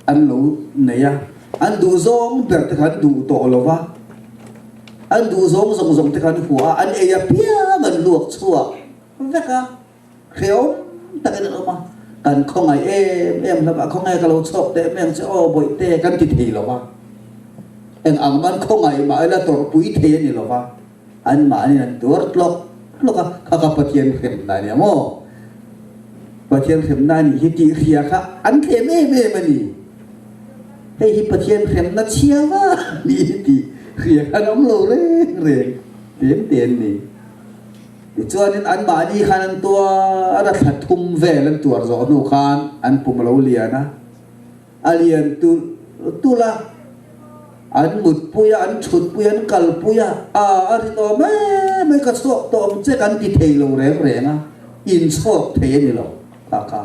An lo nei a, an duh zawng ber te kha an duh tawh lo va, an duh zawng zawng zawng te kha an hua a, an ei apiang an luak chhuak vek a, hrehawm takin an awm a, kan khawngaih em em hlauh a, khawngaih ka lo chhuak teh mai ang che aw bawihte kan ti thei lo va, eng ang man khawngaih mah ila tawrhpui thei a ni lo va. Anmahniin an tuar tlawk tlawk a, kha ka Pathian hremna a nia maw? Pathian hremna a nih hi tih hria kha an tlem em em a ni. Hei hi Pathian hremna chhia va a nih hi tih hria kha an awm lo reng reng tlem te an ni. Tichuanin anmahni khan an tuar a, thla thum vel an tuar zawh hnu khan an pum a lo lian a. A lian tulh tulh a, an mutpui a, an thutpui a, an kalpui a, a, a ri tawh mai mai, ka chhuak tawh ang che kan ti thei lo reng reng a, inchhawk thei a ni lo kha kha.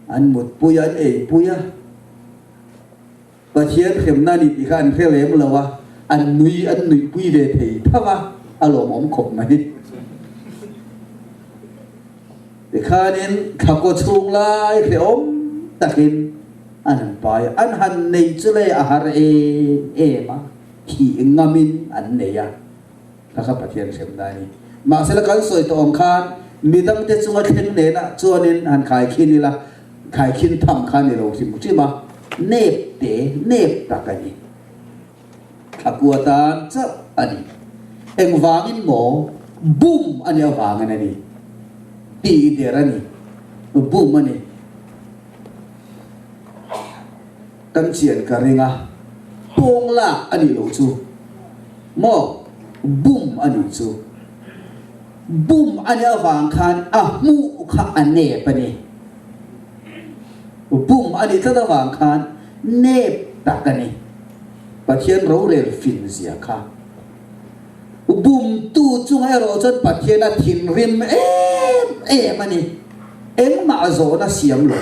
An mutpui a, an eipui a, Pathian hremna a ni tih kha an hre lem lo a, an nui an nuihpui ve thei tho a, a lawmawm khawp mai. Tikhanin thlakaw chhung lai hrehawm takin an han pai a, an han nei chu le a har em em a, thih ngamin an nei a, kha kha Pathian hremna a ni. Mahsela kan sawi tawh ang khan midangte chunga thleng nena chuanin han khaikhin ila, Khaikhin tham kha ni lo hrim hrim a, nep te nep tak a ni. Thlakua tan chauh a ni. Engvangin maw bum a nih avangin a ni. Tih der a ni. Bum a ni. Kan chian ka ring a, pawng lak a nih loh chu maw bum a nih chu. Bum a nih avang khan a hmuh kha a nep a ni. Bum a nih tlat avang khan nep tak a ni. Pathian rorel fin zia kha. Bumtu chunga erawh chuan Pathian a thinrim em em a ni. Engmah zawhna siam lo.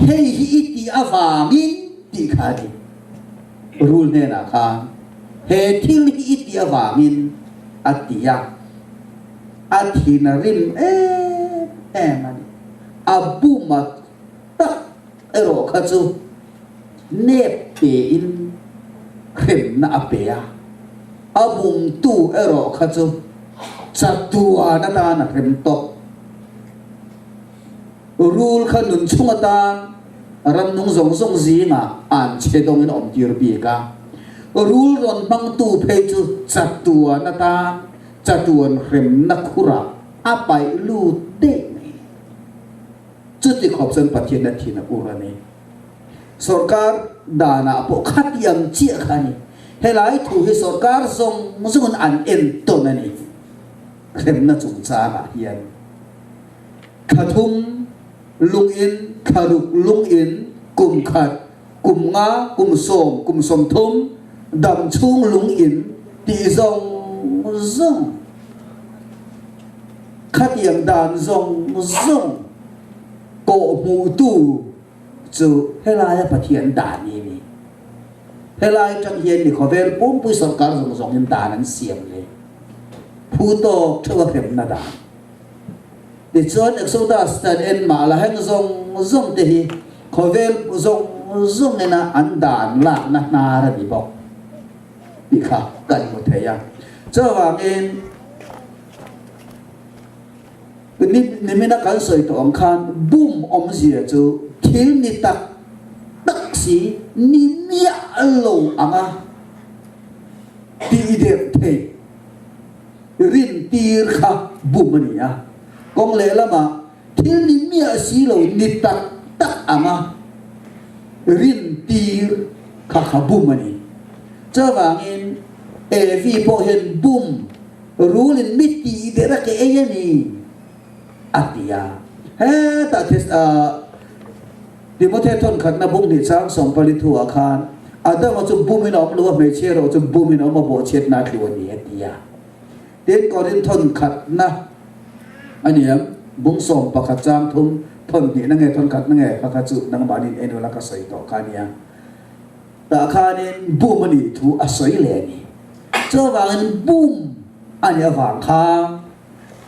Hei hi i tih avangin tih kha a ni. Rul hnenah khan he thil hi i tih avangin a ti a, a thin a rim em em a ni. A buma tak erawh kha chu nep tein hremna a pe a, a bumtu erawh kha chu chatuan atan a hrem tawh. Rul kha nun chung atan ramnung zawng zawng zingah an che dawngin a awmtir bik a. Rul rawn hmangtu phei chu chatuan atan chatuan hremna khurah a paih lut daih mai. Chuti khawp chuan Pathian a thin a ur a ni. Sorkar danah pawh khati ang chiah kha a ni. Helai thu hi sorkar zawng zawngin an entawn a ni. Hremna chungchangah hian. Thla thum lungin, thla ruk lungin, kum khat, kum nga, kum sawm, kum sawmthum, dam chhung lungin tih zawng zawng, khatiang dan zawng zawng kawhhmuhtu chu helaia Pathian dan hi a ni. Helai atang hian mi khawvel pumpui sorkar zawng zawngin dan an siam le. Phu tawk theuh a hremna dan. Tichuan Exodus tan en mah la heng zawng zawng te hi khawvel zawng zawng ena an dan lakna hnar a ni bawk tih kha kan hmu thei a. Chuvangin nimina kan sawi tawh ang khan bum awmzia chu thil ni tak tak si ni miah lo anga tih der theih. Rintir kha bum a ni a, kawng lehlamah thil ni miah si lo ni tak tak anga rintir kha kha bum a ni. Chuvangin Evi pawh hian bum rulin mi tih der a ke ei a ni a ti a. Hetah Timothy thawnkhatna bung hnih chang sawmpali thuah khan Adama chu bumin a awm lo a, hmeichhia erawh chu bumin a awm a, bawhchhiatna a tlu a ni a ti a. Tin, Korin thawnkhatna a ni ang, bung 11 chang thum thawn hnihna nge thawnkhatna nge kha kha chu nangmahniin en ula ka sawi tawh kha a nia. Tah khanin bum a nih thu a sawi leh a ni. Chuvangin bum a nih avang khan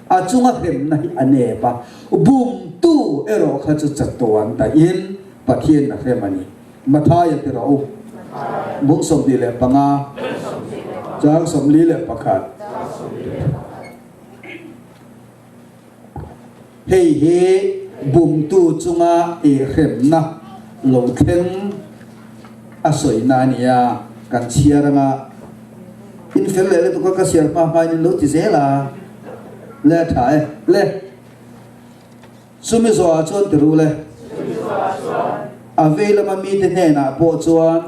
a chunga hremna hi a nep a, bumtu. erawh kha chu chatuan dahin Pathian a hrem a ni. Mathaia ti rawh u. Bung 25, chang 41. Hei hi bumtu chunga ihremna lo thleng a sawina a nia, kan chhiar anga in fel leh lutuk a ka chhiar hma hmain in lo ti zel a, le a tha e, le chumi zawhah chuan ti ru le, a vei lama mite hnenah pawh chuan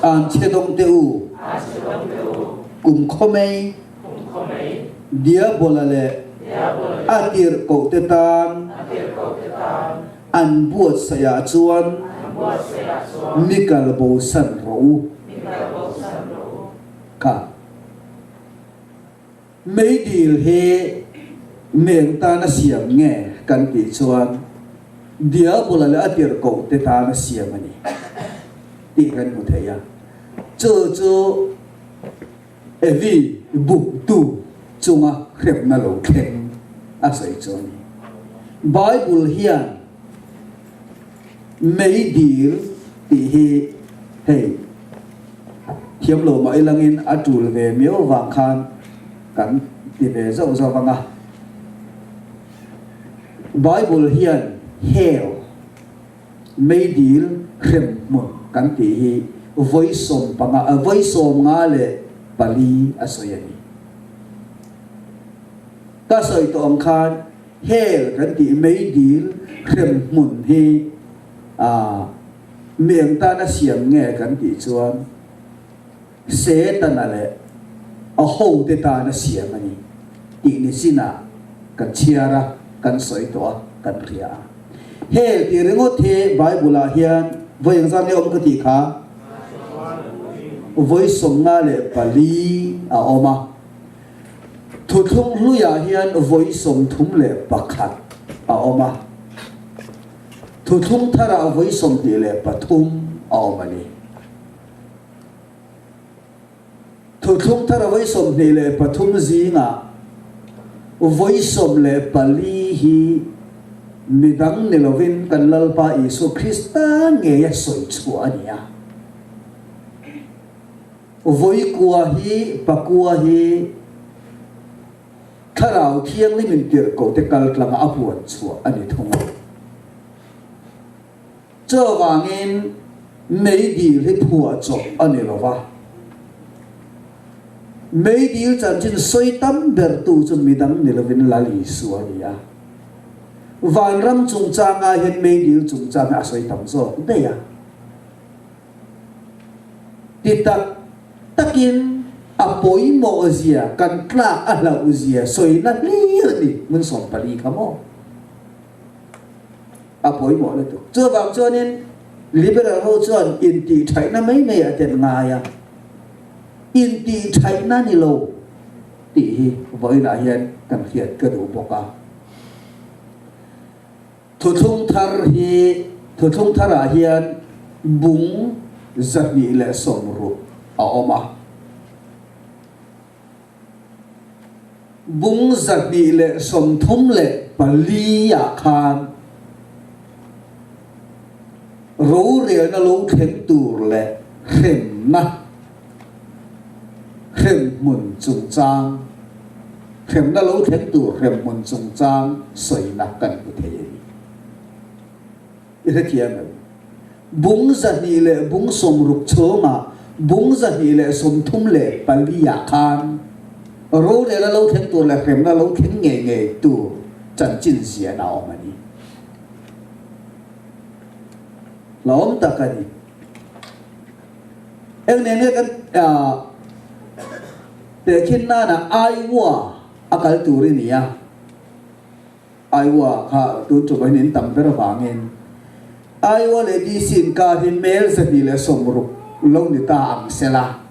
an chhe dawng teh u, kum khaw mai. Diabola leh a tirhkohte tan an buatsaih ah chuan mi kal bosan rawh u. Kha meidil hi meng tana siam nge kan tih chuan Diabola leh a tirhkohte tana siam a ni tih kan hmu thei a. Chu chu. Evi buktu chunga hremna lo thleng a sawi chu a ni. Bible hian meidil tih hi hei thiam lo mah ilangin a tul ve miau vang khan kan ti ve zauh zauh ang a. Bible hian hell Meidil hremhmun kan tih hi vawi 15, vawi 94 a sawi a ni. Ka sawi tawh ang khan hell kan tih meidil hremhmun hi mi eng tana siam nge kan tih chuan Setana leh a hote tana siam a ni tih ni chinah kan chhiar a, kan sawi tawh a, kan hria a. Hel tih ringawt hi Bible-ah hian vawi engzat nge awm ka tih kha? Vawi 54 a awm a. Thuthlung hluiah hian vawi 31 a awm a. Thuthlung tharah vawi 23 a awm a ni. Thuthlung thar vawi 23 zingah vawi 14 hi midang ni lovin kan Lalpa Isua Krista ngeia sawi chhuah a ni a. Vawi kua hi pakua hi Thlarau Thianghlim intirhkohte kaltlanga a puan chhuah a ni thung a. Chuvangin, meidil hi phuahchawp a ni lo va. Meidil chanchin sawi tam bertu chu midang ni lovin Lal Isua a ni a. Vanram chungchangah hian meidil chungchang hi a sawi tam zawk daih a. Ti tak takin a pawimawh zia, kan tlak a hlauh zia sawina hlir a ni, hmun 14 kha maw? A pawimawh lutuk. Chuvang chuanin Liberal ho chuan intihṭhaihna mai mai a tel ngai a, intihṭhaihna ni lo tih hi vawiinah hian kan hriat ka duh bawk a. Thuthlung thar hi thuthlung tharah hian bung 260 a awm a. Bung 234 ah khan rorelna lo thleng tur leh hremna, hremhmun chungchang, hremna lo thleng tur hremhmun chungchang sawina kan hmu thei a ni. I hrethiam em? Bung 200 leh bung 60 chhungah bung 234 ah khan rorel a lo thleng tur leh hremna lo thleng ngei ngei tur chanchin zian a awm a ni. Hlawm tak a ni. Eng nen nge kan tehkhin nana Iowa a kal tur i ni a. Iowa kha tun tum ahin in tam ber avangin Iowa leh DC inkar hi mel 260 lo ni ta ang sela.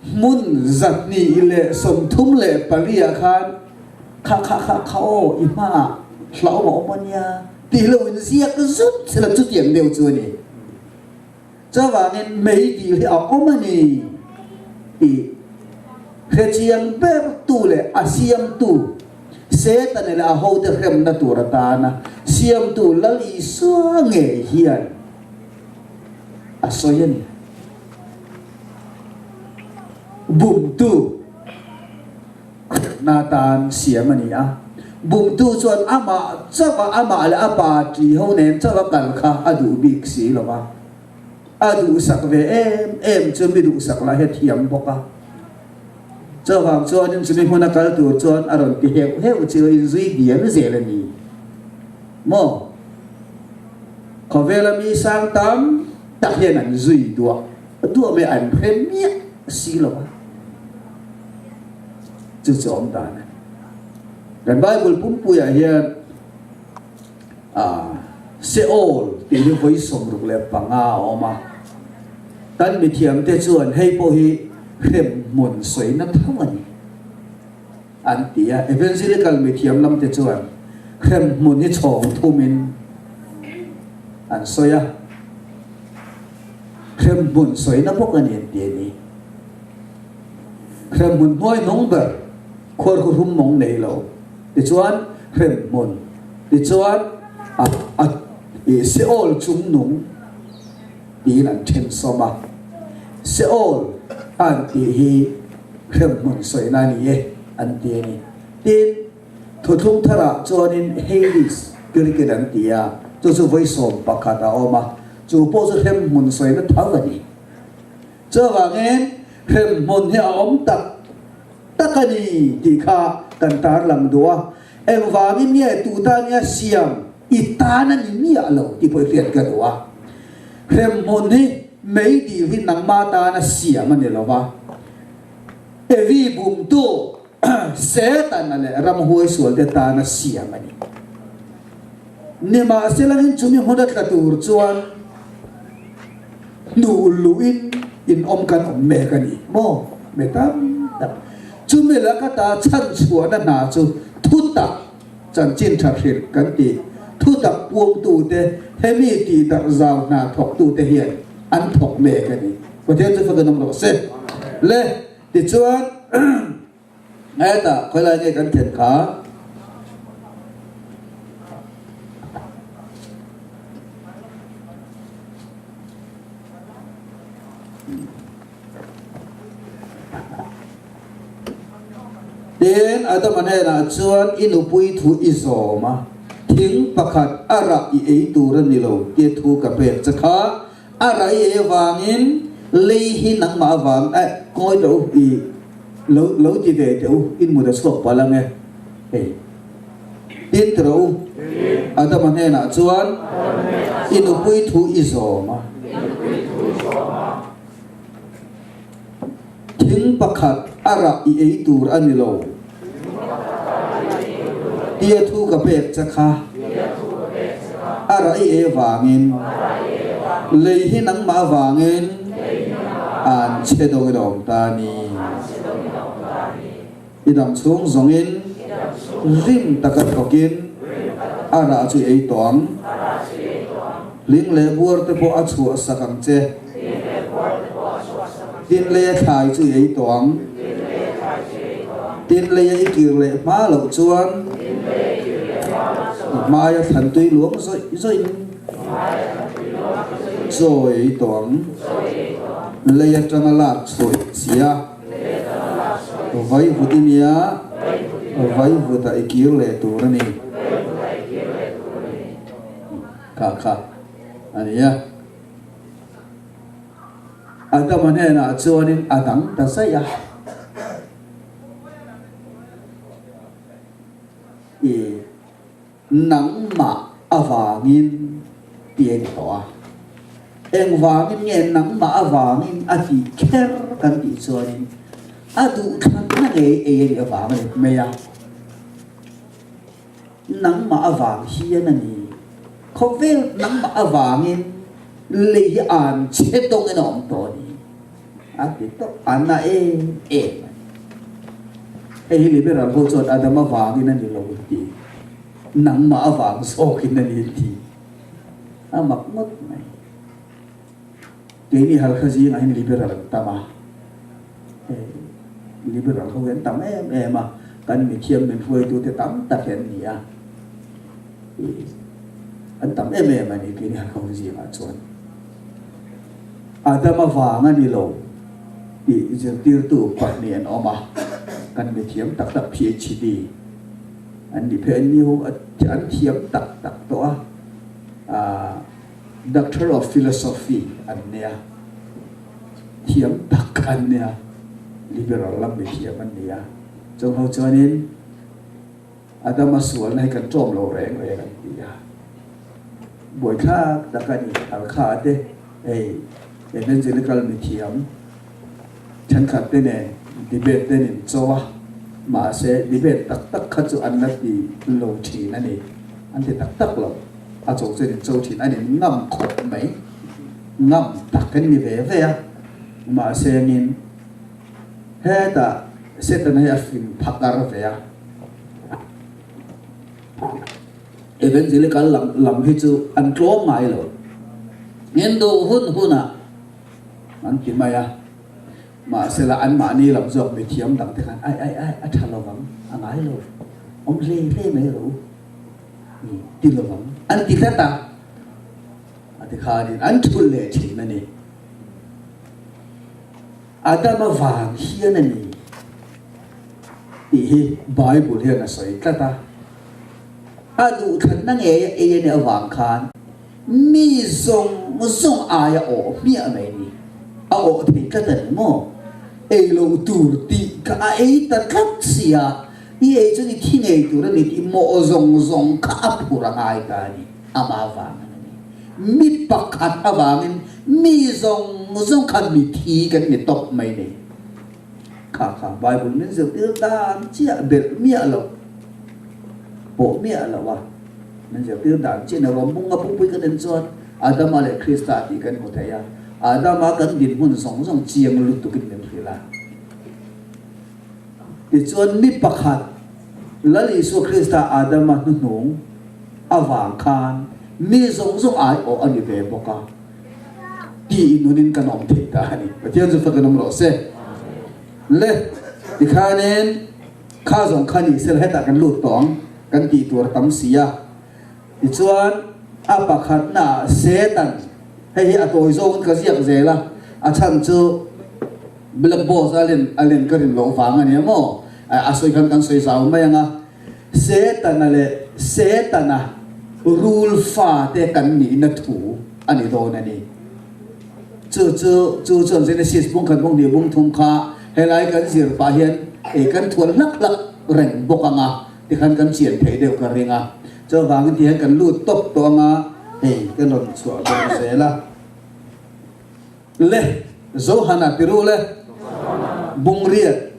Hmun 234 ah khan kha kha kha kha aw i hmaah hlauhawm a awm a nia tih lo in ziak zut sela chutiang deuh chu a ni. Chuvangin meidil hi a awm a ni tih hrechiang bertu leh a siamtu, Setana leh a hote hremna tur atana siamtu Lal Isua ngei hian a sawi a ni. Bumtu hremna atan siam a ni a, bumtu chuan amah chauha amah leh a pa ṭi ho nen chauha kal kha a duh bik si lo va. A duhsak ve em em chu mi duhsak lah hi a thiam bawk a. Chuvang chuanin chumi hmuna kal tur chuan a rawn ti heuh heuh chu inzui dial zel a ni maw? Khawvela mi sang tam tak hian an zui duah duah mai an hre miah si lo a, chu chu awm dan a ni. Kan Bible pumpuiah hian ah Seol tih hi vawi 65 a awm a, kan mithiamte chuan hei pawh hi hremhmun sawina tho a ni an ti a, Evangelical mithiam lamte chuan hremhmun hi chhawng thumin an sawi a, hremhmun sawina bawk a ni an ti a ni. Hremhmun hnuai hnung ber khuarkhuhrum mawng nei lo. Tichuan, hremhmun, tichuan a a i Seol chungnung tiin an then sawm a. Seol an tih hi hremhmun sawina a ni e an ti a ni. Tin, thuthlung tharah chuanin Hades, Greek-in an ti a, chu chu vawi 11 a awm a, chu pawh chu hremhmun sawina tho a ni. Chuvangin, hremhmun hi a awm tak tak a ni tih kha kan tarlang duh a, engvangin nge tu tan nge siam i tan a ni miah lo tih pawh i hriat ka duh a. Hremhmun hi meidil hi nangma tana siam a ni lo va, Evi bumtu Setana leh ramhuai sualte tana siam a ni. Nimahselangin chumi hmun a tla tur chuan hnuh luhin in awm kan awm mek a ni maw? Mi tam tak chumi laka ta chhan chhuahna hna chu thutak chanchin tha hrilh kan tih thutak puangtute hemi tih darh zau hna thawktute hian an thawk mek a ni. Pathian chu fak in awm rawh se. Le tichuan Hetah khawilai nge kan thlen kha? Tin, Adama hnenah chuan, I nupui thu i zawm a, thing pakhat a rah i ei tur a ni lo tia thu ka pek che kha. A rah i ei avangin lei hi nangmah avang eh ngawi teh u i lo lo ti ve teh u in mut a chhuak palh ang e hei. Tin ti rawh u, Adama hnenah chuan i nupui thu i zawm a. Thing pakhat a rah i ei tur a ni lo tia thu ka pek che kha a rah i ei avangin lei hi nangmah avangin an chhe dawng in a awm ta a ni. I dam chhung zawngin rim taka thawkin a rah chu i ei tawh ang. Hling leh buar te pawh a chhuah sak ang che. Tin leia thlai chu i ei tawh ang. Tin leia i kir leh hma loh chuan i hmaia thlan tui luang zawih zawih in chaw i ei tawh ang. Lei atanga lak chhuah i si a. Vaivut i nia, vaivut ah i kir leh tur a ni. Kha kha a ni a. Adama hnenah chuanin a dang ta zaih a. I Nangmah avangin ti a ni tawh a. Engvangin nge nangmah avangin a tih kher kan tih chuanin a duhthlanna ngei ei a nih avang a ni mai a. Nangmah avang hian a ni. Khawvel nangmah avangin lei hi an chhe dawngin a awm tawh a ni. A ti tawp a na em em a ni. Hei hi liberal ho chuan Adam avangin a ni lo an ti. Nangmah avang zawkin a ni an ti. A mak ngawt mai. Keini Halkha zingah hian liberal an tam a. Hei liberal ho hi an tam em em a. Kan mithiam min hruaitute tam tak hi an ni a, ih an tam em em a ni keini Halkha hun zingah chuan. Adama vang a ni lo tih zirtirtu pahnih an awm a, kan mithiam tak tak PhD an ni phei an ni ho an thiam tak tak tawh a, ah Doctor of Philosophy an nia, thiam tak an nia, liberal lam mithiam an ni a, chung ho chuanin Adama sualna hi kan ṭawm lo reng reng an ti a, buaithlak tak a ni. Halkha te hei evangelical mithiam thenkhat te nen debate te nin cho a, mahse debate tak tak kha chu an la ti lo thin a ni, an ti tak tak lo. A cho chuan in cho thin a ni ngam khawp mai, ngam tak an ni ve ve a, mahse angin hetah Setana hi a fing phakar ve a, Evangelical lam lam hi chu an tlawm ngai lo, in duh hun hunah an ti mai a, mahse la anmahni lam zawk mithiam dang te khan ai ai ai a tha lovang a ngai lo, awm hle hle mai rawh u. Ti lovang an ti tlat a, a ti khanin an thul leh thin a ni. Adama vang hian a ni tih hi Bible hian a sawi tlat a, a duhthlanna ngei a ei a nih avang khan mi zawng zawng aia awh hmiah mai a ni. A awh thei tlat a ni maw? Ei lo tur tih kha a ei ta tlat sia. I ei chuan i thi ngei tur a ni tih mawh zawng zawng kha a phur a ngai ta a ni. Amah avangin a ni. Mi pakhat avangin mi zawng zawng kha mi thi kan ni tawp mai ni. Kha kha Bible min zirtir dan chiah belh miah loh pawh miah loh a min zirtir dan chiah ni. Rom bunga pupui kan en chuan Adama leh Krista tih kan hmu thei a. Adama kan dinhmun zawng zawng chiang lutukin min hrilh a. Tichuan mi pakhat, Lal Isua Krista Adama hnuhnung avang khan mi zawng zawng aiawh a ni ve bawk a, tiin hunin kan awm thei ta a ni. Pathian chu fakin awm rawh se. Le, tikhanin kha zawng kha ni sela hetah kan lut tawh ang, kan tih tur a tam si a. Tichuan a pakhatnaah Satan, hei hi a tawi zawngin ka ziak zel a, a chhan chu, Black Boss a len a len ka rin loh vang a nia maw? A sawi khan kan sawi zau mai ang a, Setana leh Setana rul fate kan nihna thu a ni dawn a ni. Chu chu chu chuan Genesis bung khat bung hnih bung thum kha helai kan zir pah hian ei kan thual hlak hlak reng bawk ang a, tikhan kan chian theih deuh ka ring a. Chuvangin tihian kan lut tawp tawh ang a, hei kan rawn chhuah deuh zel a. Le Zohana ti ru le Bungriat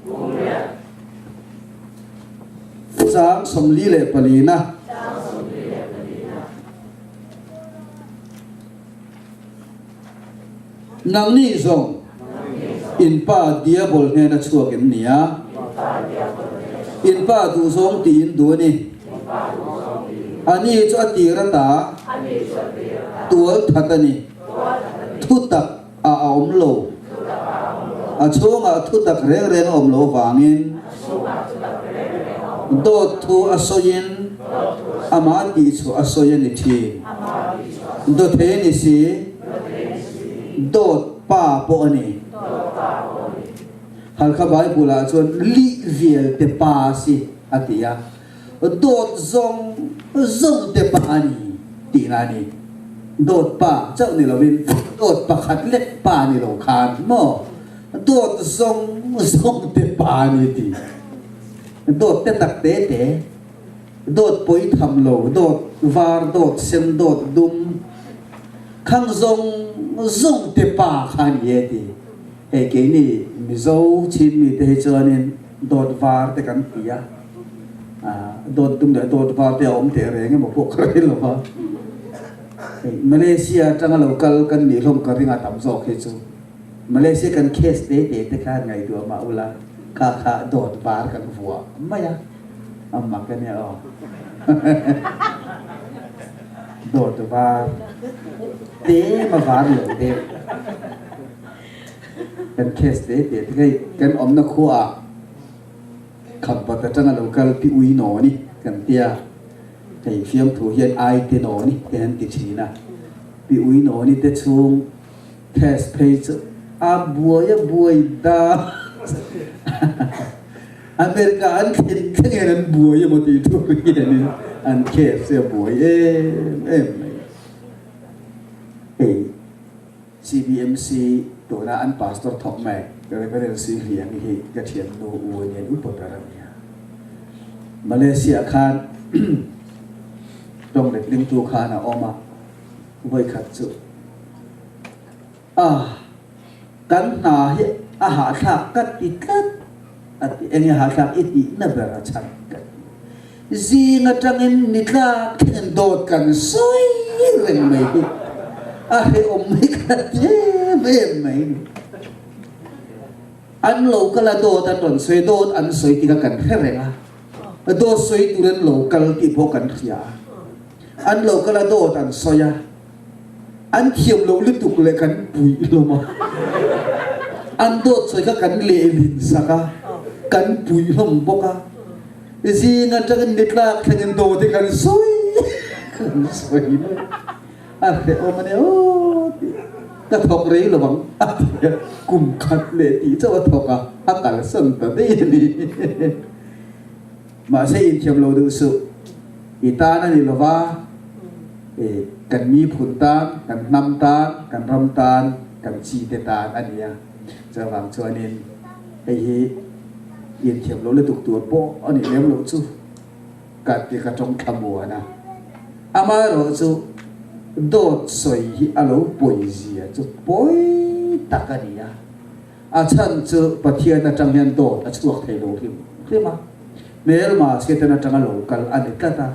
Chang 44 na Nangni zawng in pa Diabol hnena chhuak in ni a, in pa duhzawng tih in duh a ni. Ani chu a tir ata tual that a ni. Thutak a a awm lo. A chhungah thutak reng reng a awm lo vangin dawt thu a sawiin amah tihchhuah a sawi a ni thin. Dawthei a ni si, dawt pa pawh a ni. Halkha Bible ah chuan lih vialte pa a si a ti a. Dawt zawng zawng te pa a ni tihna a ni. Dawt pa chauh ni lovin dawt pakhat lek pa ni lo khan maw dawt zawng zawng te pa a ni tih. Dawt te tak te te, dawt pawi tham lo, dawt var, dawt sen, dawt dum, khang zawng zawng te pa kha a ni e tih. Hei keini Mizo Chin mite hi chuanin dawt var te kan ti a. Dawt dum leh dawt var te a awm teh reng emaw pawh ka rel lo va. Hei Malaysia atanga lo kal kan nih hlawm ka ring a tam zawk hi chu. Malaysia kan case te te te khan ngaihtuah mah ula kha kha dawt var kan vuah mai a. A mak a nia aw. Dawt var te ma var lo deuh. Kan case te te te hei kan awmna khuaah. Khampat atanga lo kal pi ui naw ni kan tia, hei fiamthu hian ai te naw ni te an ti thin a, pi ui naw ni te chhung test phei chu a buai a buai da America an thlen thleng hian an buai emaw tih tur hianin an case hi a buai em em mai. Hei CBMC tuna an pastor thawk mek Reverend Si Hliangi hi ka thiannu u a nia, upa ber a nia. Malaysia khan tawng letlingtu khan a awm a, vawikhat chu a kan hna hi a hahthlak ka ti tlat a ti, enge hahthlak i tihna ber a chhan ka ti. Zing atangin ni tlak thlengin dawt kan sawi reng mai hi a hrehawm mai ka ti em em mai ni. An lo kal a dawt an rawn sawi, dawt an sawi tih kha kan hre reng a, dawt sawi tur an lo kal tih pawh kan hria a. An lo kal a dawt an sawi a, an thiam loh lutuk leh kan puih hlawm a, an dawt sawi kha kan lehlin sak a, kan puih hlawm bawk a. Zing atangin ni tlak thlengin dawt hi kan sawi kan sawi mai a hrehawm a nia aw tih ka thawk rei lo ang a ti a, kum khat leh tih chauh a thawk a, a kalsan ta daih a ni. Mahse inthiam lo deuh suh, i tan a ni lo va, kan mi phun tan, kan hnam tan, kan ram tan, kan chi te tan a ni a, chuvang chuanin hei hi inthiam loh lutuk tur pawh a nih lem loh chu ka ti ka tawng thlamuan a. Amaherawhchu dawt sawi hi a lo pawizia chu pawi tak a ni a. A chhan chu Pathian atang hian dawt a chhuak thei lo hrim hrim a, hmelma Satan atanga lo kal a ni tlat a,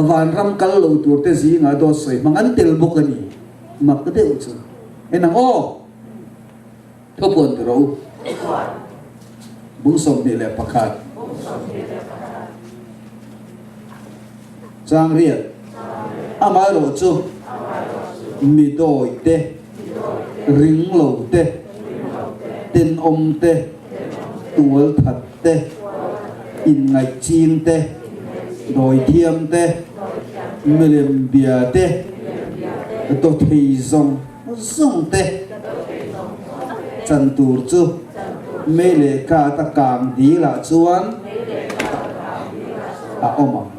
vanram kal lo tur te zingah dawt sawi hmang an tel bawk a ni. Mak deuh chu en ang aw! Thupuan ti rawh u. Bung 21. Chang riat. Amaherawh chu mi dawi te, ring lo te, tenawm te, tual that te, inngaih ching te, dawi thiam te, milem bia te, dawthei zawng zawng te chan tur chu mei leh kat a kang dil ah chuan a awm ang.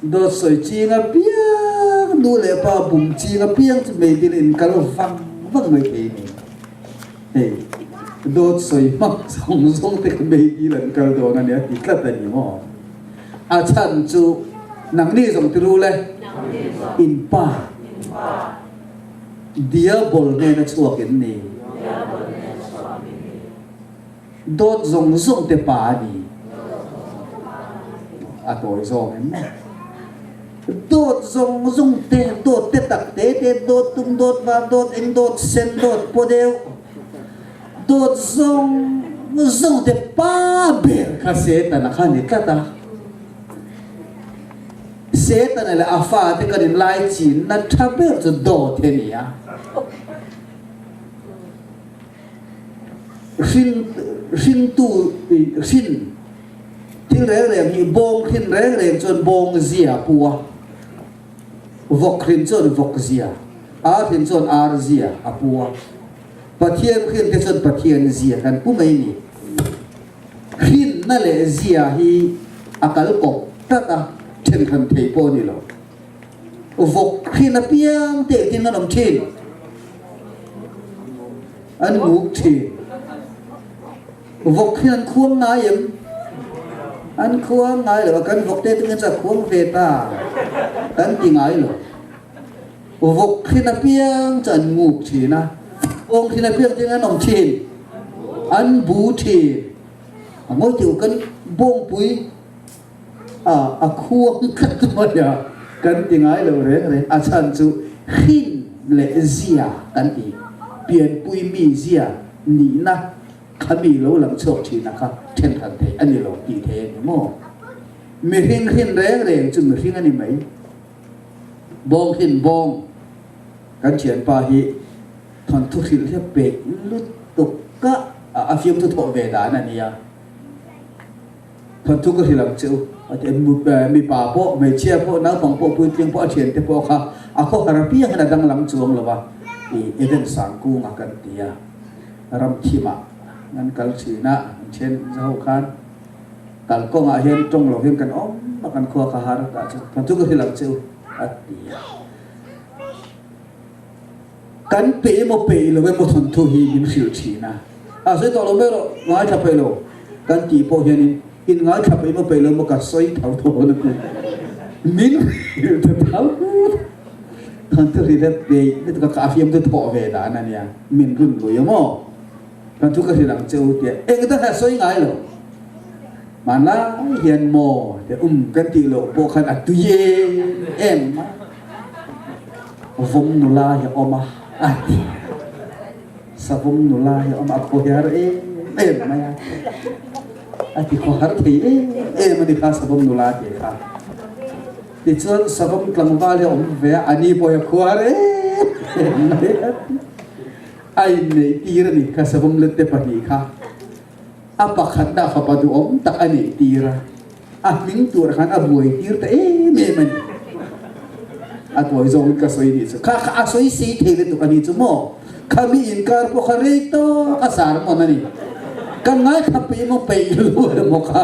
Dawt sawi ching apiang, nu leh pa bum ching apiang chu mei dil in kal vang vang mai thei a ni. Hei dawt sawi hmang zawng zawng te kha mei dil an kal dawn a ni a ti tlat a ni maw? A chhan chu nangni zawng ti ru le, in pa Diabol hnena chhuak in ni. Dawt zawng zawng te pa a ni. A tawi zawng em maw? Dawt zawng zawng te, dawt te tak te te, dawt tum, dawt var, dawt eng, dawt sen, dawt paw deuh. Dawt zawng zawng te pa ber kha Setana kha a ni tlat a. Setana leh a fate kan inlai chinna tha ber chu dawt hi a ni a. Hrin hrintu hrin thil reng reng hi bawng hrin reng reng chuan bawng zia a pu a. Vawk hrin chuan vawk zia, ar hrin chuan ar zia a pu a. Pathian hrin te chuan Pathian zia kan pu mai ni. Hrinna leh zia hi a kal kawp tlat a, thenkhan thei pawh a ni lo. Vawk hrin apiang te engtin an awm thin? An muk thin. Vawk hrin an khuang ngai em? An khuang ngai lo a, kan vawk te tungin chu a khuang ve ta kan ti ngai lo. Vawk hrin apiang chu an nguk thin a, awng hrin apiang chu an awm thin, an bu thin. A ngawi tih kan bawngpui a a khuang tlat mai a, kan ti ngai lo reng reng. A chhan chu hrin leh zia kan ti, pianpui mi zia nihna kha mi lo lang chhuak thin a kha thenkhat theih a ni lo tih thei a ni maw? Mihring hrin reng reng chu mihring a ni mai. Bawng hin bawng kan thianpa hi thawnthu hrilh hi a peih lutuk a. A fiamthu thawh ve dan a nia. Thawnthu ka hrilh ang che u. A ti a, mipa pawh, hmeichhia pawh, naupang pawh, puitling pawh, a thiante pawh kha a khawhar apiang hian a danglam chuang lo a, i Eden Sangkunga kan ti a, Ramthimah kan kal thin a, an thian zaho khan kalkawngah hian tawng lo hian kan awm a, kan khua kha har tah chuan thawnthu ka hrilh ang che u a ti a. Kan pe emaw peih lo emaw thawnthu hi min hrilh thin a, a sawi tawh lo mai rawh, ngaithla peih lo kan tih pawh hianin in ngaithla peih emaw peih lo emaw ka sawi tho tho a ti. Min hrilh ta tho thawnthu hrilh hi peih lutuk a, ka fiamthu thawh ve dan a nia, min run lui a maw? Thawnthu ka hrilh ang che u tia eng dang hian a sawi ngai lo. Hmanlai hian maw tia um kan tih loh pawh khan a tui em em a. Vawm nula hi a awm a, a ti. Savawm nula hi a awm a, a khawhar em em mai a. A ti khawhar thei em em a ni kha savawm nula tih kha. Tichuan savawm tlangval hi a awm ve a, a ni pawh hi a khawhar em em mai a ti. A inneih tir a ni kha savawm lette pahnih kha. A pakhatna fapa duhawm tak a nih tir a, a hming tur khan a buai tir ta em em a ni. A tawi zawngin ka sawi nih chu, kha kha a sawi sei thei lutuk a ni chu maw? Kha mi inkar pawh kha rei tawk a sermon a ni. Kan ngaithla peih emaw peih lo emaw kha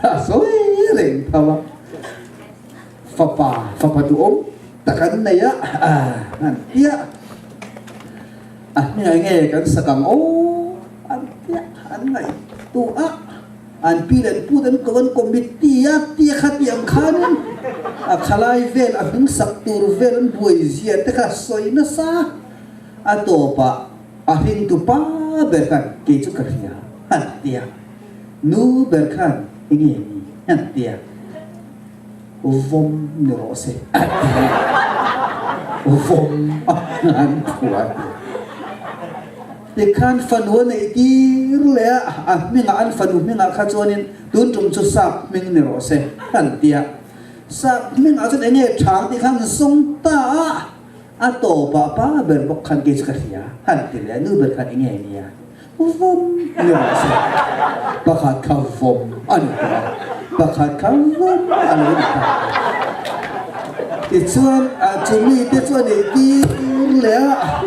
a sawi reng tho a. Fapa, fapa duhawm tak an nei a, an ti a. A hmingah nge kan sak ang aw an tia an ngaihtuah a, an pi leh an pu te an ko an committee a tia kha tih ang khanin a khalai vel a hming sak tur vel an buai zia te kha sawi nasa a tawpah a hringtu pa ber khan kei chu ka hria an tia nu ber khan enge ni an tia. Vawm ni rawh se a ti a, vawm a an phuah a ti. Tikhan fanu a neih tir leh a, a hmingah an fanu hmingah kha chuanin tun tum chu sap hming ni rawh se an ti a. Sap hmingah chuan eng nge thang tih khan an sawng ta a, a tawpah pa ber bawk khan kei chu ka hria an ti leh a, nu ber khan eng nge nia Vawm ni rawh se. Pakhat kha vawm a ni tawh a, pakhat kha vawm a lo ni ta. Tichuan, chu mite chu a neih tir leh a,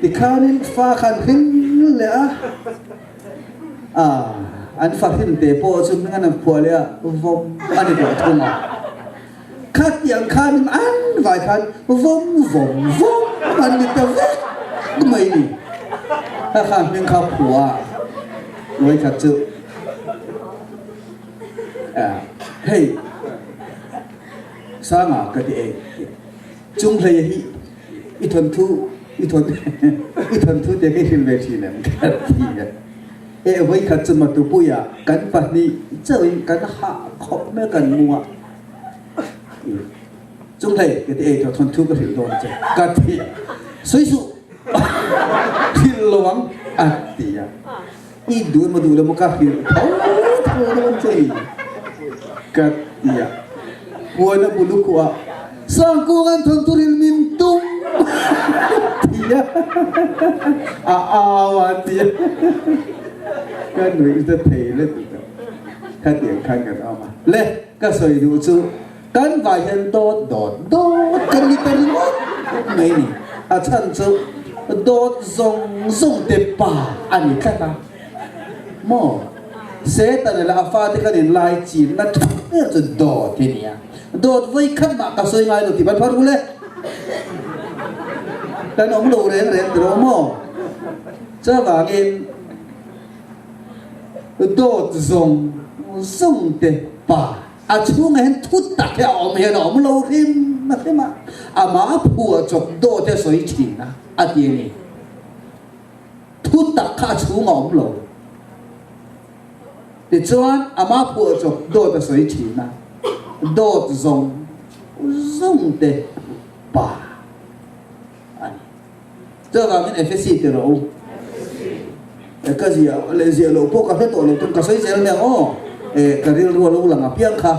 tikhanin fa kha an hring leh a, an fa hrim te pawh chu hming an han phuah leh a, vawm a ni tawh thung a. Khatiang khanin an vai khan vawm vawm vawm an ni ta vek mai ni. Kha kha hming kha phua nuai khat chu hei Sanga ka ti ei chung hlei hi i thawnthu i thawn i thawnthu te ka i hrilh ve thin em ka ti a. E vawikhat chu Matupuia kan pahnih chauhin kan hah khawp mai kan mu a. Chung hlei ka ti ei tawh thawnthu ka hrilh dawn che ka ti a. Sawi suh hrilh lo ang a ti a. I duh emaw duh lo emaw ka hrilh tho tho dawn che ni ka ti a. Puan a bul ukhuh a, Sangkunga'n thawnthu hrilh min tum a ti a. A au a ti a. Ka nuih za thei lutuk a. Khatiang khan kan awm a. Le, ka sawi duh chu kan vai hian dawt dawt dawt kan ni ta ringawt mai ni. A chhan chu dawt zawng zawng te pa a ni tlat a. Maw? Setana leh a fate kan inlai chinna tha ber chu dawt hi nia. Dawt vawi khat mah ka sawi ngai lo tih ban phar u le. Kan awm lo reng reng tiraw maw? Chuvangin dawt zawng zawng te pa a chhungah hian thu tak hi a awm hian a awm lo hrim a hrim a, amah phuah chawp dawt hi a sawi thin a, a ti a ni. Thu tak kha a chhung a awm lo. Tichuan, amah phuah chawp dawt a sawi thin a, dawt zawng zawng te pa a ni. Chuvangin Efesi ti rawh u. Ka ziah leh ziah loh pawh ka hre tawh lo tum ka sawi zel nia aw. E, ka rilru a lo lang apiang kha.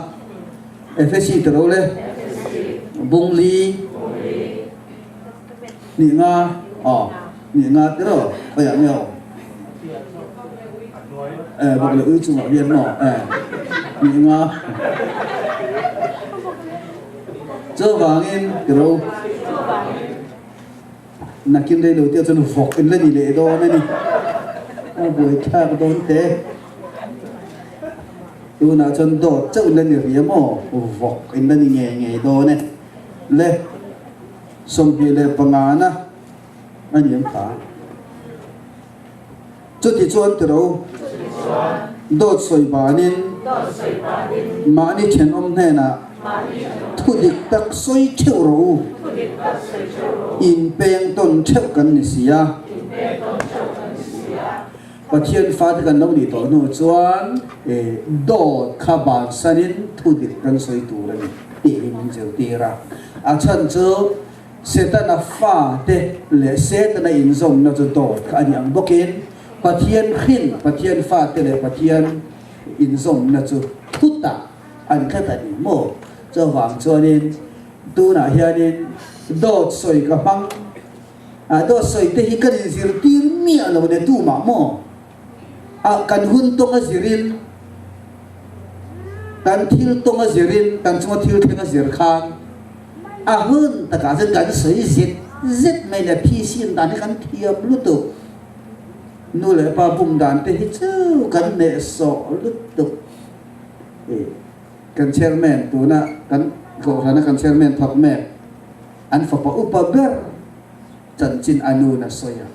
Efesi ti rawh u le. Bungli. Nih nga, aw, nih nga ti rawh. Khawiah nge awm? Eh, vawk leh ui chungah hian maw? Eh, nih nga. Chuvangin, tiro. Nakin rei lo te chuan vawk in la ni leh dawn a ni. A buaithlak dawn te. Tunah chuan dawt chauh in la ni rih a maw? Vawk in la ni ngei ngei dawn e. Le, 25 na a ni ang kha. Chutichuan tiro, dawt sawi banin mahni thenawm hnenah thu dik tak sawi theuh rawh u, inpeng tawn theuh kan ni si a. Pathian fate kan lo nih tawh hnu chuan dawt kha bansanin thu dik kan sawi tur a ni tih hi min zirtir a. A chhan chu Setana fate leh Setana inzawmna chu dawt kha a ni ang bawkin Pathian hrin, Pathian fate leh Pathian inzawmna chu thutak an tlat a ni maw? Chuvang chuanin tunah hianin dawt sawi ka hmang a, dawt sawi te hi kan inzirtir miah lo ne tumah maw? A, kan hun tawng a zirin, kan thil tawng a zirin, kan chunga thil thleng a zir khan a hun takah chuan kan sawi zet zet mai le phisin dan hi kan thiam lutuk. Nu leh pa bum dan te hi chu kan hnehsawh lutuk. Kan chairman tuna kan kohhrana kan chairman thawk mek an fapa upa ber chanchin a nu na sawi a.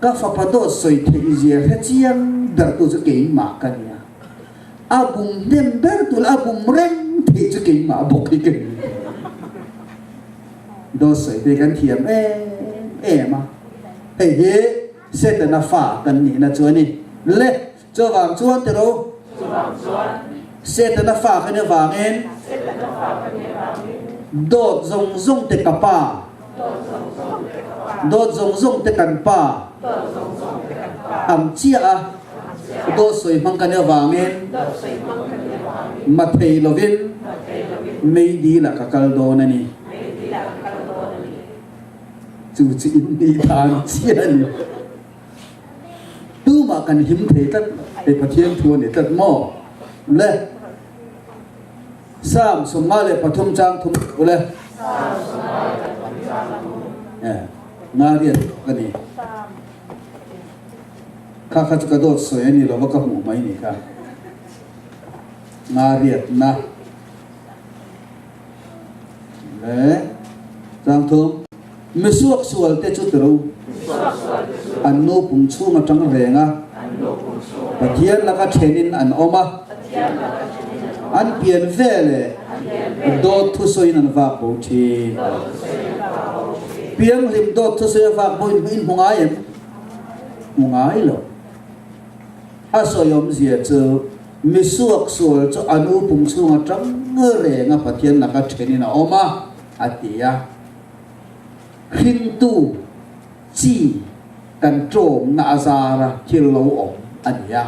Ka fapa dawt sawi theih zia hre chiang ber tu chu keimah ka nia. A bum hnem ber tu leh a bum reng theih chu keimah bawk hi ka ni. Dawt sawi te kan thiam em em a, hei hi Setana fa kan nihna chu a ni. Le, chuvang chuan tiro, Setana fa ka ni avangin dawt zawng zawng te ka pa, Dawt zawng zawng te kan pa ang chiah a, dawt sawi hmang kan i avangin mathei lovin meidil ah ka kal dawn a ni. Chu chu in nih dan chiah a ni. Tumah kan him thei tlat lo, hei Pathian thu a ni tlat maw? Le. Psalm 53 chang thum u le. Eh, nga riat ka ni. Kha kha chu ka dawt sawi a ni lo va ka hmuh mai ni kha. Nga riat na. Le chang thum. Misuak sual te chu tiro. An nu pum chhung atang reng a. Pathian laka thenin an awm a. An pian veleh dawt thusawiin an vak bo thin. Pianghlim dawt thusawi a vak bo in hmu ngai em? Hmu ngai lo. A sawi awmzia chu misuak sual chu a nu pum chhung atang reng a Pathian laka thenin a awm a, a ti a. Hringtu chi kan tlawmna a zara thil lo awm a ni a.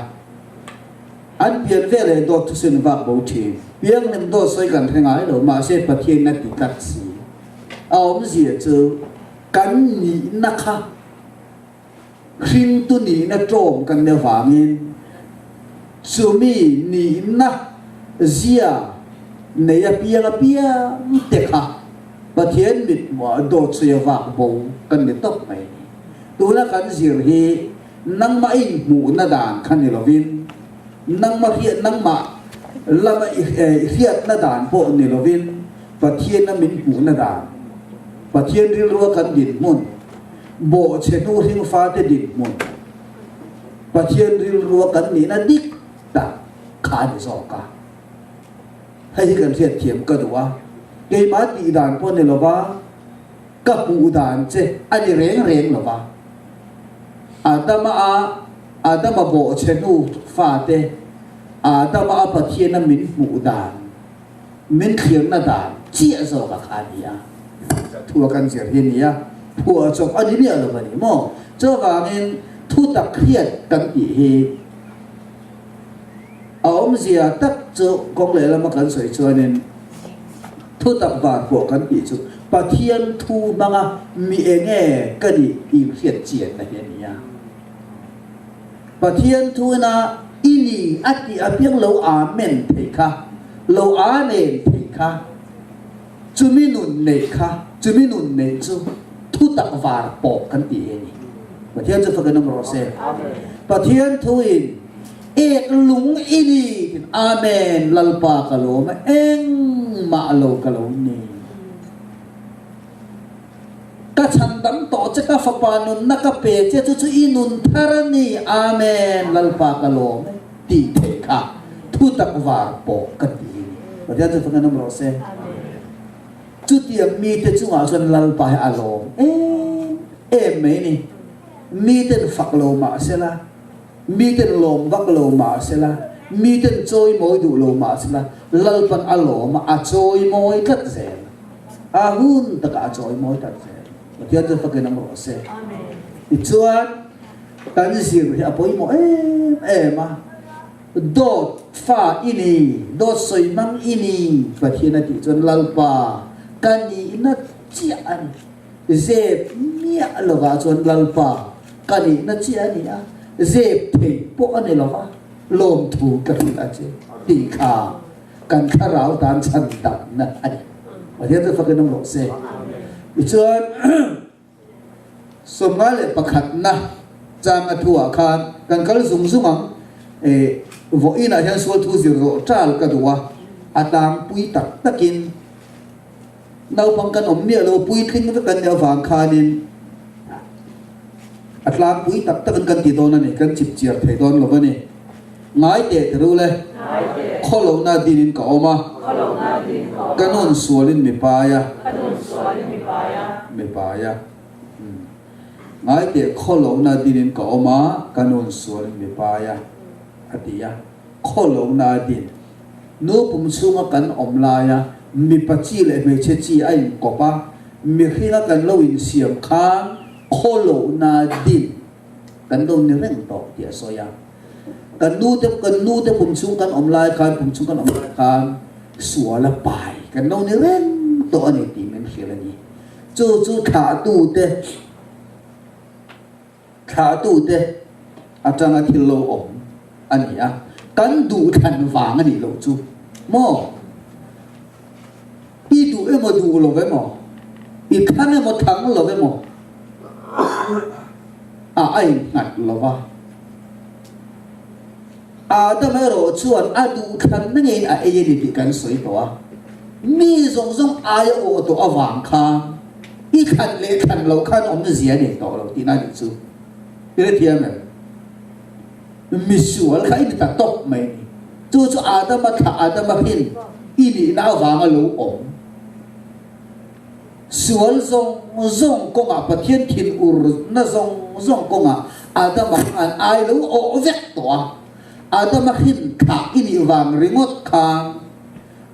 An pian veleh dawt thusawiin vak bo thin. Pianghlim dawt sawi kan hre ngai lo, mahse Pathianin a ti tlat si. A awmzia chu kan nihna kha hringtu nihna tlawm kan nih avangin chumi nihna zia nei apiang apiang te kha Pathian mithmuah dawt sawi a vak bo kan ni tawp mai a ni. Tuna kan zir hi Nangmah inhmuhna dan kha ni lovin, nangmah hriat nangmah lama i hriatna dan pawh ni lovin, Pathiana min hmuhna dan, Pathian rilrua kan dinhmun, bawhchhe hnu hringfate dinhmun, Pathian rilrua kan nihna dik tak kha a ni zawk a. Hei hi kan hriatthiam ka duh a, keimah tih dan pawh ni lova, Ka hmuh dan che a ni reng reng lo va. Adama a Adama bawhchhe hnu fate Adama a Pathiana min hmuh dan, min thlirna dan chiah zawk a kha a ni a. Thu a kan zir hi a ni a, phuah chawp a ni miah lo a ni maw? Chuvangin thu tak hriat kan tih hi a awmzia tak chu kawng lehlama kan sawi chuanin, Thu tak van pawh kan tih chu Pathian thu hmanga mi enge ka nih tih hriat chianna hi a ni a. Pathian thuina i ni a tih apiang lo Amen theih kha, lo Amen theih kha, chumi nun neih kha, chumi nun neih chu thutak var pawh kan ti hi a ni. Pathian chu fakin awm rawh se. Pathian thuin ek lung i ni tiin Amen Lalpa ka lawm a, engmah lo ka lo ni. Ka chhandam tawh che, ka fapa nunna ka pe che, chu chu i nun thar a ni, Amen, Lalpa ka lawm e, tih theih kha thutak var pawh ka ti a ni. Pathian chu fak enawm rawh se. Chutiang mite chungah chuan Lalpa hi a lawm em em mai a ni. Miten fak lo mah sela, miten lawm vak lo mah sela, miten chawimawi duh lo mah sela, Lalpan a lawm a, a chawimawi tlat zel. A hun takah a chawimawi tak zel. Pathian chu fakin awm rawh se. Tichuan, kan zir hi a pawimawh em em a, Dawt fa i ni, dawt sawi hmang i ni, Pathian a tih chuan Lalpa ka nihna chiah a ni. Zep miah lovah chuan Lalpa ka nihna chiah a ni a, zep theih pawh a ni lova, lawmthu ka hrilh a che tih kha. Kan thlarau tan chhan damna a ni. Pathian chu fakin awm rawh se. Tichuan, 51na changa thuah khan kan kal zung zung ang. E, vawiinah hian sual thu zir zawh ṭal ka duh a, a tlangpui tak takin naupang kan awm miah lo, puitling vek kan nih avang khanin a tlangpui tak takin kan ti dawn a ni, kan chipchiar thei dawn lo a ni. Ngai teh ti ru le. Khawlohna dinin ka awm a. Ka nun sualin mi pai a. Mi pai a. Ngai teh khawlohna dinin ka awm a, ka nun sualin mi pai a, a ti a. Khawlohna din. Nu pum chhunga kan awm laia mipa chi leh hmeichhe chi a inkawp a, mihringa kan lo insiam khan khawlohna din kan lo ni reng tawh tih a sawi a. Kan nu te kan nu te pum chhung kan awm lai khan pum chhung kan awm lai khan sual a pai kan lo ni reng tawh a ni tih min hrilh a ni. Chu chu thlahtu te thlahtu te atanga thil lo awm a ni a, kan duh thlan vang a nih loh chu maw? I duh emaw duh lo emaw, i thlang emaw thlang lo emaw a a innghat lo va. Adam erawh chuan a duh thlanna ngeiin a ei a ni tih kan sawi tawh a. Mi zawng zawng aia awh tawh avang khan i thlan leh thlan loh khan awmzia a nei tawh lo tihna a nih chu. I hrethiam em? Misual kha i ni ta tawp mai a ni. Chu chu Adama thlah Adama hin i nihna avanga lo awm. Sual zawng zawng kawngah Pathian thin urna zawng zawng kawngah Adama khan ai lo awh vek tawh a. Adama hin thlah i nih vang ringawt khan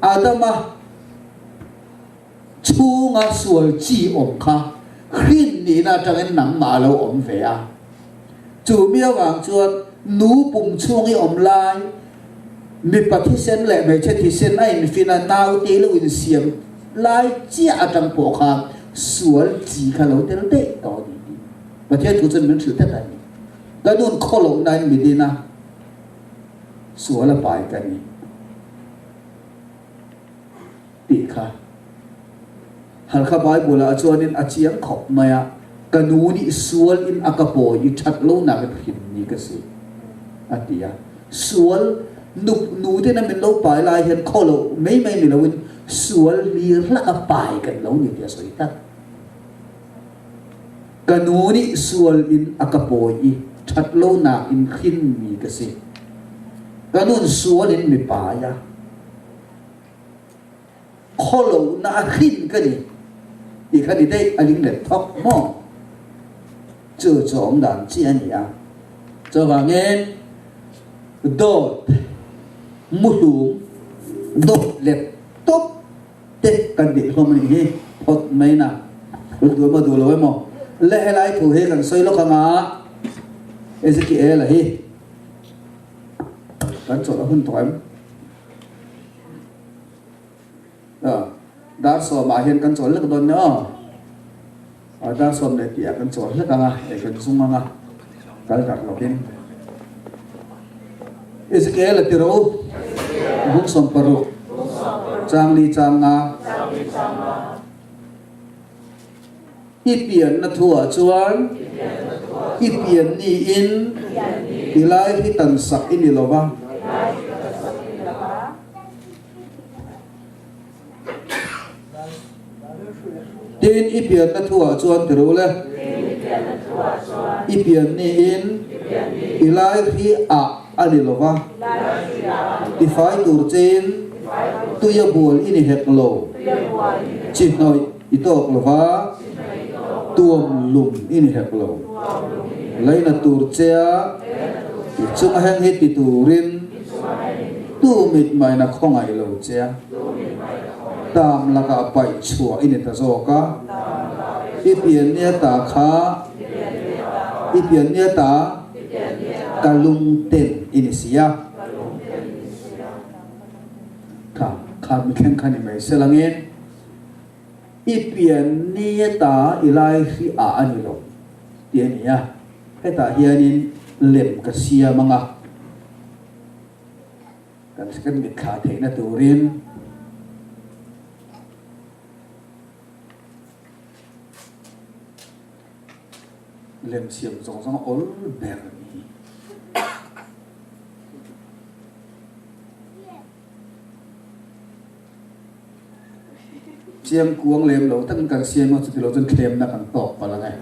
Adama chhunga sual chi awm kha hrin nihna atangin nangmah a lo awm ve a. Chu mi avang chuan nu pum chhung i awm lai, mipa thisen leh hmeichhe thisen a infin a, naute lo insiam lai chiah atang pawh khan sual chi kha lo tel daih tawh a ni tih Pathian thu chuan min hrilh tlat a ni. Ka nun khaw lohnain mi din a, sual a pai ka ni tih kha. Halkha Bible ah chuanin a chiang khawp mai a, Ka nu nih sual in a ka pawi i that lo nak in hrim ni ka si, a ti a. Sual nu nu ten a min lo pai lai hian khaw lo mai mai ni lo in sual hlir hlak a pai kan lo ni tih a sawi tlat. Ka nu nih sual in a ka pawi i that lo nak in hrin mi ka si. Ka nun sual in mi pai a. Khaw lo na a hrin ka ni tih kha ni daih a ling let thawk maw? Chu chu awm dan chi a ni a. Chuvangin dawt muhlum, dawt let tawp te kan tih hlawm a nih hi phawt mai na. Rut duh emaw duh lo emaw le helai thu hi kan sawi lawk anga Ezekiel-a hi kan chawlh a hun tawh em? Dar sawmah hian kan chawl hlek dawn nia aw. Dar sawm leh tihah kan chawl hlek ang a, hei kan zung ang a, kal darh lovin. Ezekiel a ti rawh u. Bung 60 chang li chang nga. I pianna thuah chuan i pian niin i lai hi tan sak i ni lo va. Tin, i pianna thuah chuan ti rawh le. I pian niin i lai hi ah a ni lo va, tifai tur chein tuia bual i ni hek lo, chi hnawih i tawk lo va, tuam lum i ni hek lo. Laina tur chea i chunga heng hi ti turin tu mitmaina khawngaih lo chea tam lakah paih chhuah i ni ta zawk a, i pian nia ta kha i pian nia ta ka lungten i ni si a. Kha kha mithleng kha ni mai se langin. I pian ni ta i lai hri ah a ni lo tih a ni a, hetah hianin lem ka siam ang a, kan kan mitthla theihna turin. Lem siam zawng zawng a awl ber a ni hi. Chiang kuang lem lo takin kan siam a, chuti lo chuan thlemna kan tawk palh ang e.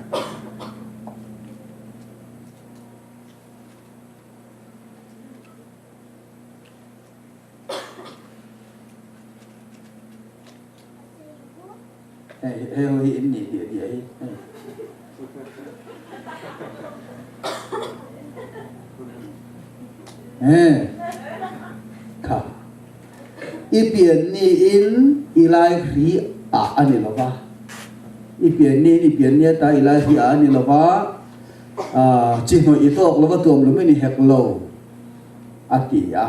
Hei hei ho hi in ni diah diah hi hei. He kha i pian ni in i lai hri ah a ni lo va, i pian ni in i pian ni ata i lai hri ah a ni lo va, chi hnawih i tawk lo va tuam lum in i hek lo a ti a.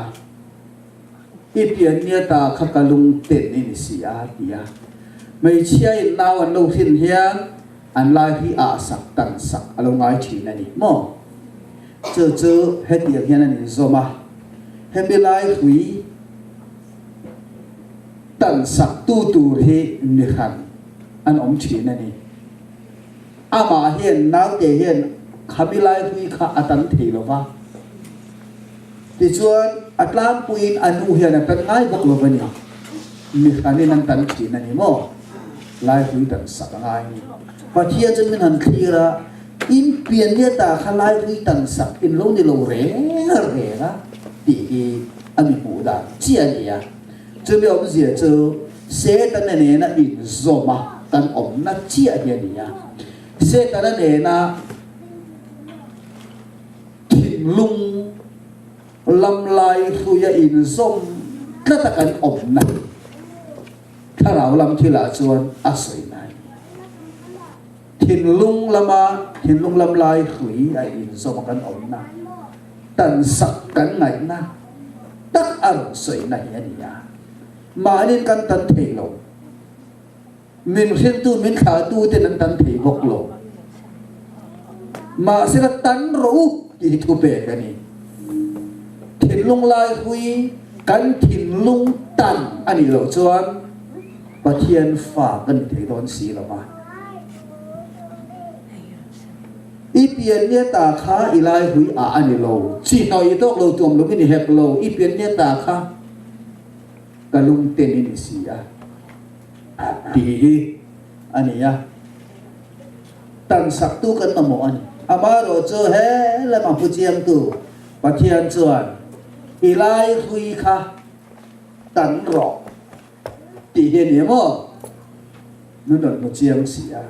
I pian nia ta kha ka lung ten i ni si a, ti a. Hmeichhia in nau an lo hrin hian an lai hi ah sak tan sak a lo ngai thin a ni maw? Chu chu hetiang hian an inzawm a, hemi lai hrui tan sak tu tur hi mi hran an awm thin a ni. Amah hian naute hian khami lai hrui kha a tan thei lo va. Tichuan, a tlangpuiin a nu hian a tan ngai bawk lo va ni. Mi hranin an tan thin a ni maw? Laihlui dan sak a ngai ni. Pathian chuan min han thlir a, in pian nia ta kha laihlui dan sak in lo ni lo reng reng a tih hi a mi hmuh dan chiah a ni a. Chumi awmzia chu Setana nena inzawm a kan awmna chiah hi a ni a. Setana nena Thinlung lam lai hruia inzawm tlata kan awmna thlarau lam thilah chuan a sawi nai. Thinlung lama thinlung lam lai hrui a inzawm a kan awmna, tansak kan ngaihna tak a rawn sawi na hi a ni a. Mahniin kan tan thei lo. Min hriltu, min thlahtu ten an tan thei bawk lo. Mahsela tan rawh u tih hi thu pek a ni. Thinlung lai hui kan thinlung tan a nih loh chuan Pathian fa kan ni thei dawn si lo va. I pian nia ta kha i lai hui ah a ni lo. Chi hnawih i tawk lo tuam lo in i hek lo. I pian nia ta kha ka lungten i ni si a. Tih hi a ni a, tansaktu kan mamawh a ni. Amaherawh chu he lama hmu chiangtu Pathian chuan i lai hlui kha tan rawh tih hi a ni maw? Min rawn hmu chiang si a,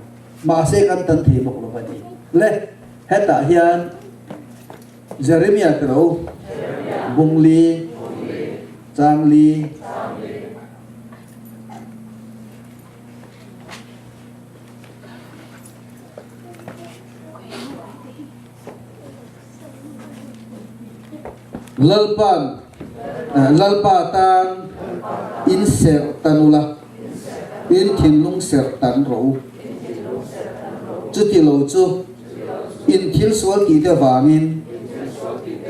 mahse kan tan thei bawk lo a ni. Le, hetah hian Jeremiah tiro, Bungli, Changli, Lalpa'n Lalpa tan in serh tan ula, in thinlung serh tan rawh u. Chuti lo chu in thil sual tih te vangin.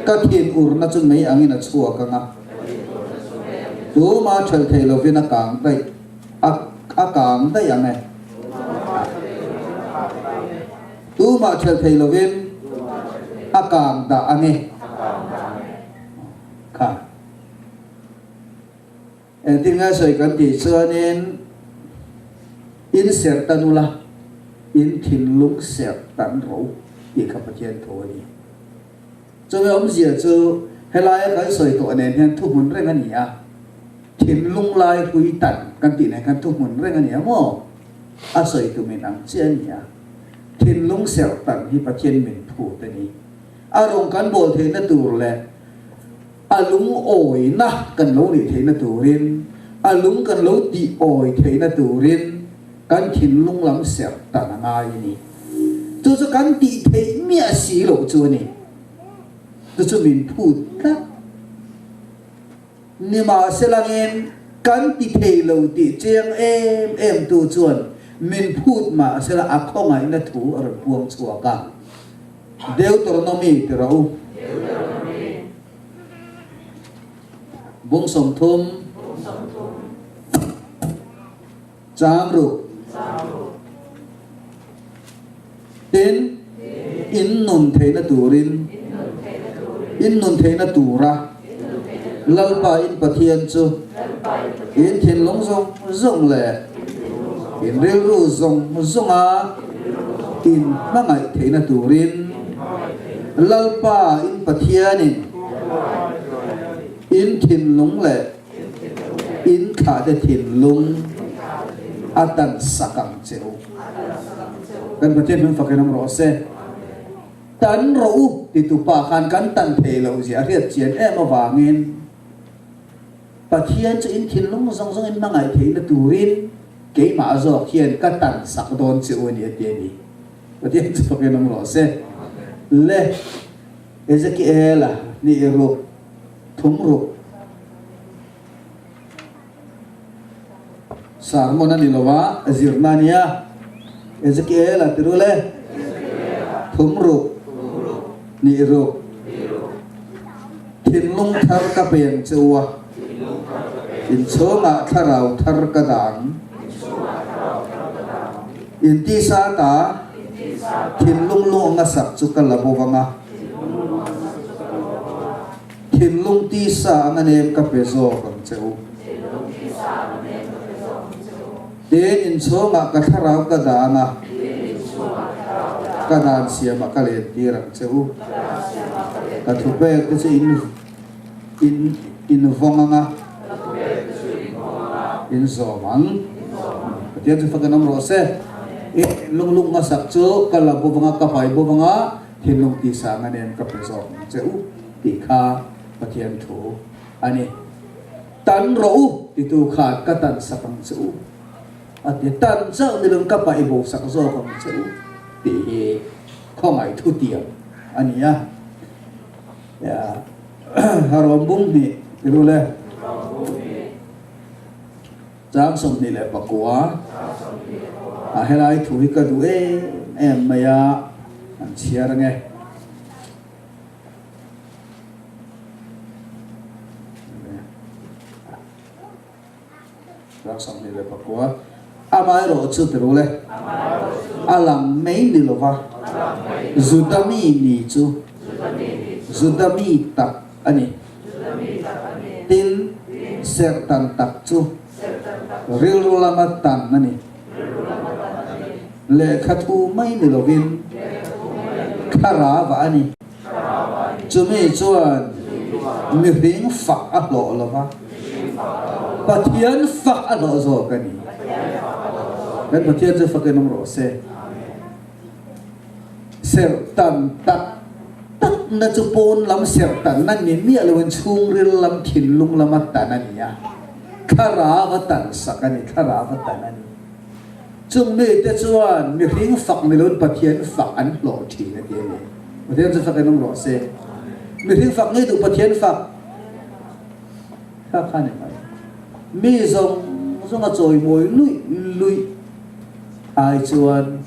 Ka thinurna chu mei angin a chhuak ang a, tuma ṭhelh thei lovin a kang daih a a kang daih ang e. Tuma ṭhelh thei lovin a kang dah ang e. Kha. Engtin nge sawi kan tih chuanin in serh tan ula, in thinlung serh tan ro tih kha Pathian thu a ni. Chumi awmzia chu helaia kan sawi tawh nen hian thuhmun reng a ni a, thinlung lai hlui tan kan tih nen khan thuhmun reng a ni a maw? A sawi tumin ang chiah a ni a, thinlung serh tan hi Pathian min phut a ni. A rawng kan bawl theihna tur leh A lungawina kan lo nih theihna turin, a lung kan lo tih awi theihna turin kan thinlung lam serh tan a ngai a ni. Chu chu kan tih theih miah si loh chu a ni. Chu chu min phut tlat. Nimahselangin kan ti thei lo tih chiang em em tu chuan min phut mahsela a khawngaihna thu a rawn puang chhuak a. Deuteronomy ti rawh u. Bung 30 Chang ruk Tin, in nun theihna turin in nun theihna tura Lalpa in Pathian chu in thinlung zawng zawng leh in rilru zawng zawnga in hmangaih theihna turin Lalpa in Pathianin in thinlung leh in thlahte thinlung a tan sak ang che u. Kan Pathian hming fakin awm rawh se. Tan rawh u titu pa khan kan tan thei loh zia a hriat chian em avangin Pathian chu in thinlung zawng zawng in hmangaih theihna turin keimah zawk hian ka tan sak dawn che u a ni a ti a ni. Pathian chu fakin awm rawh se. Le Ezekiela nih ruk thum ruk sermon a ni lo a, zirna a nia. Ezekiela ti rul e. Thum ruk nih ruk thinlung thar ka peng che u a, inchhungah thlarau thar ka dang. Intisa ta thinlung lung anga sak chu ka la bo vang a, thinlung tisa anga nem ka pe zawk ang che u. Tin, inchhungah ka thlarau ka dah anga, ka dan siamah ka lentir ang che u. Ka thupek te chu in in in vawng anga, in zawm ang. Pathian chu fakin awm rawh se. I thinlung lung ngasak chu ka la bo vanga, ka pai bo vanga, thinlung tisa anga nem ka pe zawk ang che u tih kha Pathian thu a ni. Tan rawh u titu khan ka tan sak ang che u a ti. Tan chauh ni loin ka paih bo sak zawk ang che u tih hi khawngaih thutiam a ni a. Harawm bung hnih ti rul e. Chang 29 ah helai thu hi ka duh em em mai a, an chhiar ange. Chang 29 Amaherawh chu ti rul e. A lang mai ni lova Juda mi ni chu Juda mi tak a ni. Tin, serhtan tak chu rilru lama tan a ni. Lehkha thu mai ni lovin thlarau a ni. Chumi chuan mihring fak a hlawh lo va, Pathian fak a hlawh zawk a ni. Kan Pathian chu fakin awm rawh se. Serhtan tak takna chu pawn lam serhtanna ni miah loin chhungril lam thinlung lama tan a ni a, thlarau a tan sak a ni, thlarau a tan a ni. Chung mite chuan mihring fak ni loin Pathian fak an hlawh thin a ti a ni. Pathian chu fakin awm rawh se. Mihring fak ngei duh Pathian fak kha kha ni mai. Mi zawng zawng a chawimawi luih luih ai chuan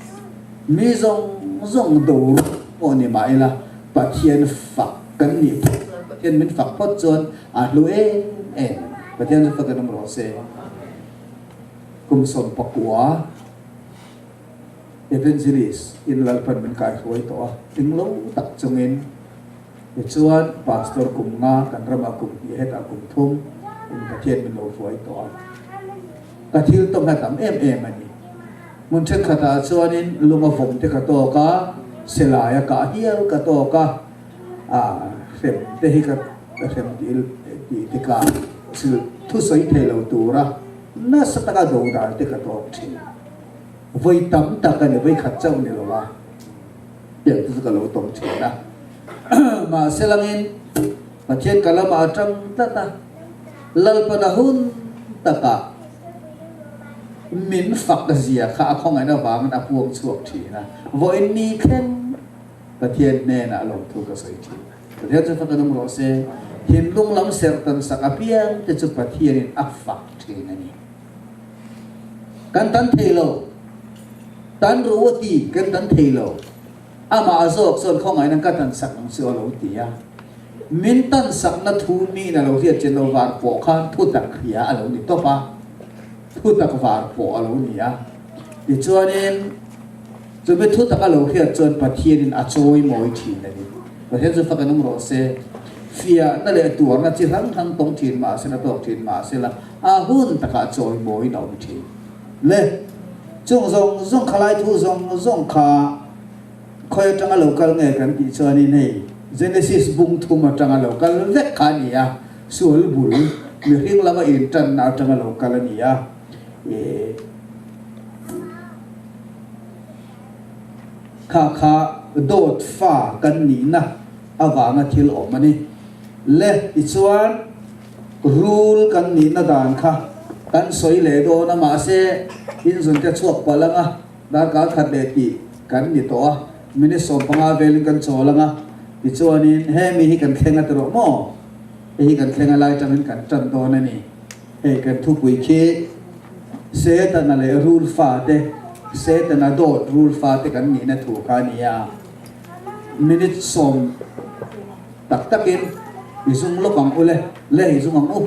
mi zawng zawng do pawh ni mah ila Pathian fak. kan nih phawt chuan Pathian min fak phawt chuan a hlu em em. Pathian chu fakin awm rawh se. Kum 19 Evangelist in Lalpan min kaihruai tawh a, tling lo tak chungin tichuan Pastor kum nga kan ramah kum hnih hetah kum thum in Pathian min lo hruai tawh a. Ka thil tawng hi a tam em em a ni. Hmun thenkhatah chuanin lunga vawm te ka tawk a, silai a kah hial ka tawk a, ah hrem te hi ka hrem tih tikah thusawi thei lo tura nasa taka dodal te ka tawk thin. Vawi tam tak a ni, vawi khat chauh ni lo a, tiang te chu ka lo tawng thin a. Mahse langin Pathian ka lamah a tang tlat a, Lalpana hun takah min fak zia kha a khawngaihna vangin a puang chhuak thin a, vawiin ni thleng Pathian hnenah lawmthu ka sawi thin. Pathian chu fak an awm rawh se, thinlung lam serh tan sak apiang te chu Pathianin a fak thin a ni. Kan tan thei lo. Tan ru a ti, kan tan thei lo. Amah a zawk chuan khawngaihna ka tan sak ang chu a lo ti a. Min tan sakna thu miin a lo hriat chin lo var pawh khan thu tak hria a lo ni tawp a. Thu tak var pawh a lo ni a. Tichuanin chumi thu tak a lo hriat chuan Pathianin a chawi mawi thin a ni. Pathian chu fak an awm rawh se. Fiahna leh tuarna chi hrang hrang tawng thin mah sela tawk thin mah sela A hun takah chawimawiin a awm thin. Le, chung zawng zawng kha lai thu zawng zawng kha khawi atanga lo kal nge kan tih chuanin hei Genesis bung thum atanga lo kal vek kha a ni a, sual bul mihring lama intanna atanga lo kal a ni a. E, kha kha dawt fa kan nihna avanga thil awm a ni. Le, tichuan. Rul kan nihna dan kha kan sawi leh dawn a, mahse inzun te chhuak palh ang a, darkar khat leh tih kan ni tawh a, minute 15 velin kan chawl ang a, tichuanin hemi hi kan thleng a ti rawh maw? Hei hi kan thleng a lai tangin kan tan dawn a ni. Hei kan thupui khi Setana leh rul fate, Setana dawt rul fate kan nihna thu kha a ni a, minute sawm. Tak takin i zung lawk ang u le, le i zung ang u.